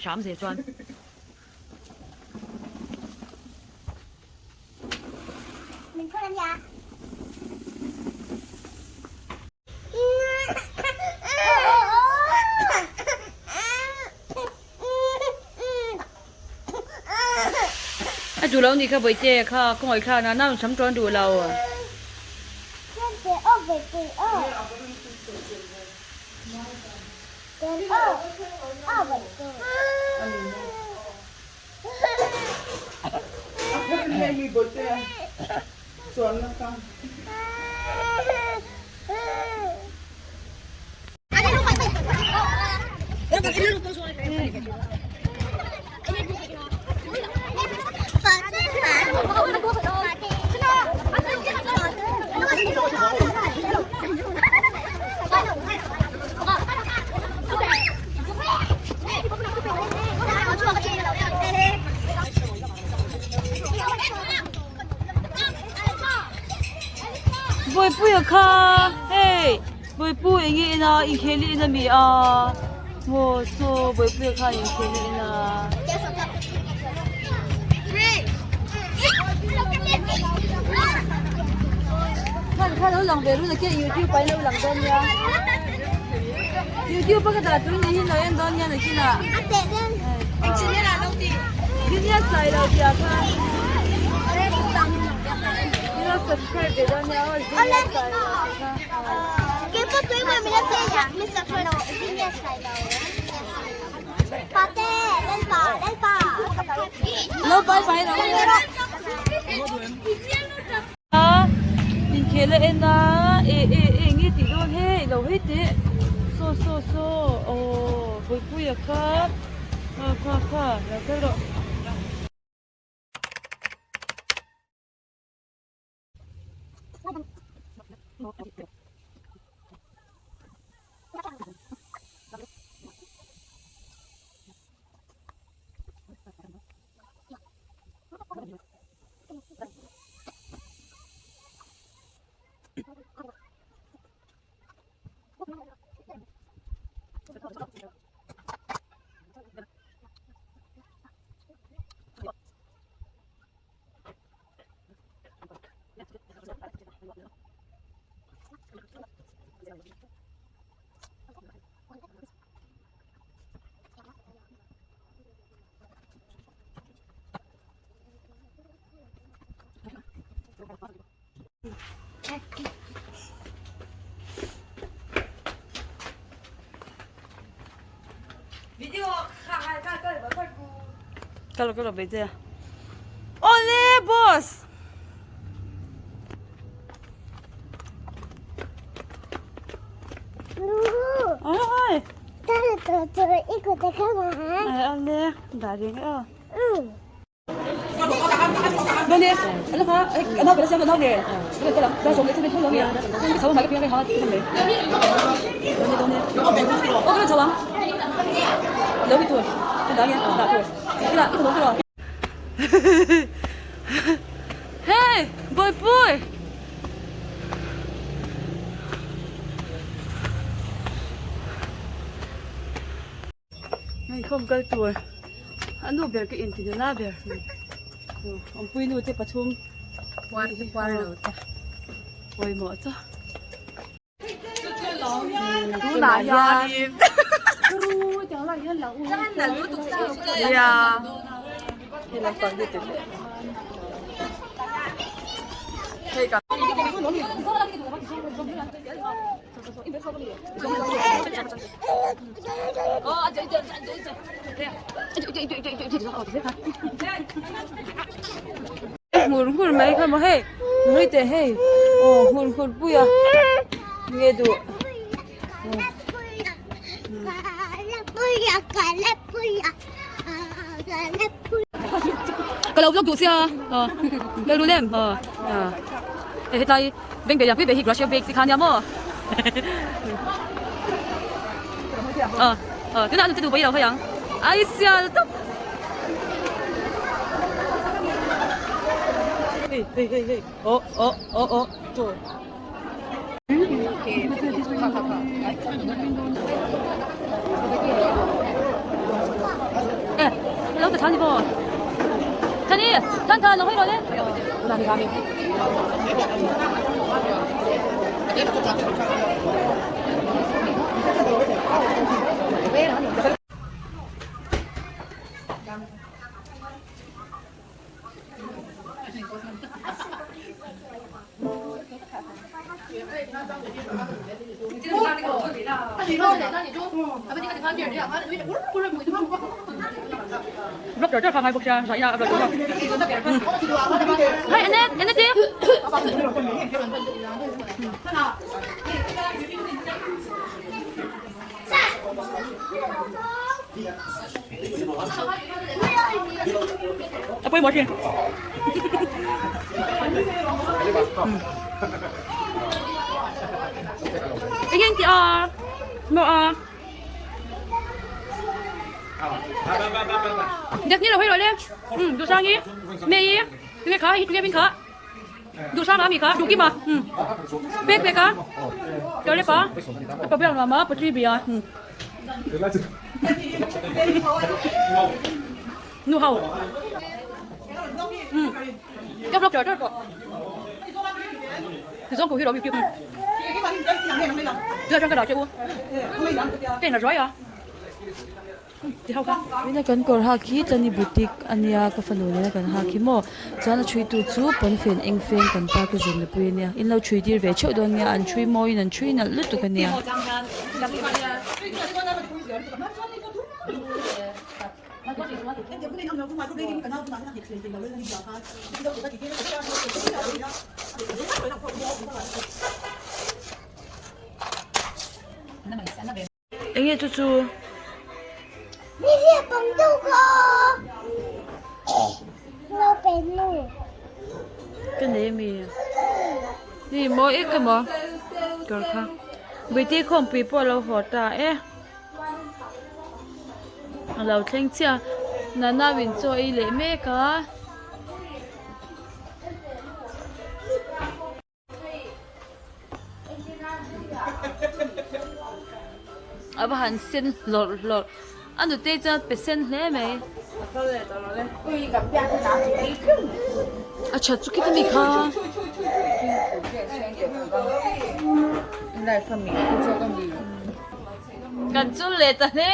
Hram zel chuan. A duh lo nih kha bawihte kha khawngaih thla na nau in sam tawn duh lo. Bawipuia kha hei Bawipu eng nge en a inkhel hi en a mi a maw saw Bawipuia khan inkhel hi en a. Khan kha lo lang ve run a kia youtube ah in lo lang dawn nia youtube a ka dah tur ni hi lo en dawn nia nakinah Genius Sailo tia kha Ilo subscribe ve dawn nia aw Genius Sailo tia kha. Lo pai pai lo a inkhel a en a e e e nge tih dawn hei lo hei teh saw saw saw aw Bawipuia kha kha kha kha lo kal rawh. Kalo kalo bai te Ole boss Ôi. Ole, đã đi nữa. Hey, boy boy. Hei khawm kal tur a nu ber ka inti nula ber awmpui nu te pathum pawimawh chu tunah hianin Hmur hmur mai kha maw hei nui teh hei aw hmur hmur pui a nge duh Ka lo vlog duh sia. Kal ru lem. Hei hetlai bank ve lian pui ve hi Gracia Bakes tih kha ania maw. Tunah a nute duh pawh i lo hawi ang. Ai sial tawp. Hei hei hei hei oh oh oh oh chaw. Hello ka thani bo. Thani, than than lo hoi ro le. Hei ene ene ti. A pawimawh thin. Eng eng tih a? Maw a? Dak ni lo hei rawh le. Duhsang hi May hi tunge kha hei tunge hming kha. Duhsang a mi kha Duhkima pek pek a Tawlepa a pa biak nuam a Patri bia Nu ho Ka vlog ṭar ṭar pawh Tizawng ko hi rawh mi piuk Tuna ṭang ka dah che u Ka in la ruai a. Tuna kan kawr hak hi Tlani boutique ania ka fanu nena kan hak hi maw chuan a chhui tu chu pawnfen eng feng kan pa ka zirna pui ania in lo chhui tir ve theuh dawn nia an chhui mawiin an chhui nalh lutuk ania. Enge chu chu? Ka nei ami? Ni maw ek emaw kawr kha Bawihte khawmpui pawh a lo haw ta e a lo thleng chiah a Nana min chaw ei leh mek a. A va han sen hlawrh hlawrh a nute chuan pe sen hle mai a that chu khiti mi kha. Kan chul leh ta hle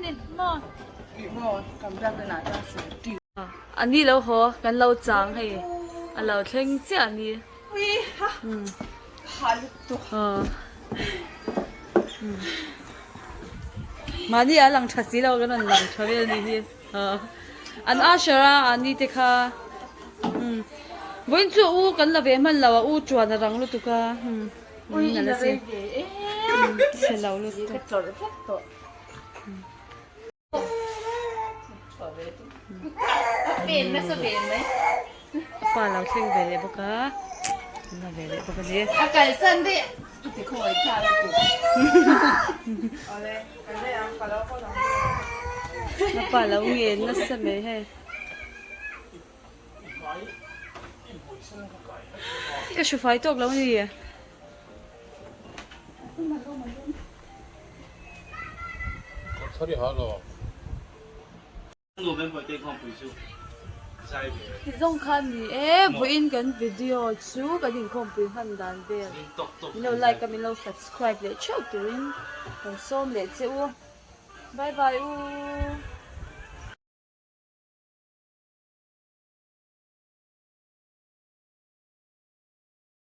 ni maw. A ni lo haw kan lo chang hei a lo thleng chiah a ni. Mahni a lang tha si lo kan rawn lang tha vel anih hi an usher a ani te kha vawiin chu u kan la ve hman lo a u chuan a rang lutuk a chhe lo lutuk. Pa lo thleng ve leh bawk a la ve leh bawk a ni. A kalsan daih i ti khawi kha a ti. A pa lo ngen nasa mai hei. Ka hru fai tawk lo a ni. Ti zawng kha a ni e, vawiin kan video chu kan inkhawmpui hman dan vel min lo like a min lo subscribe leh theuh turin kan sawm leh che u, bye bye u.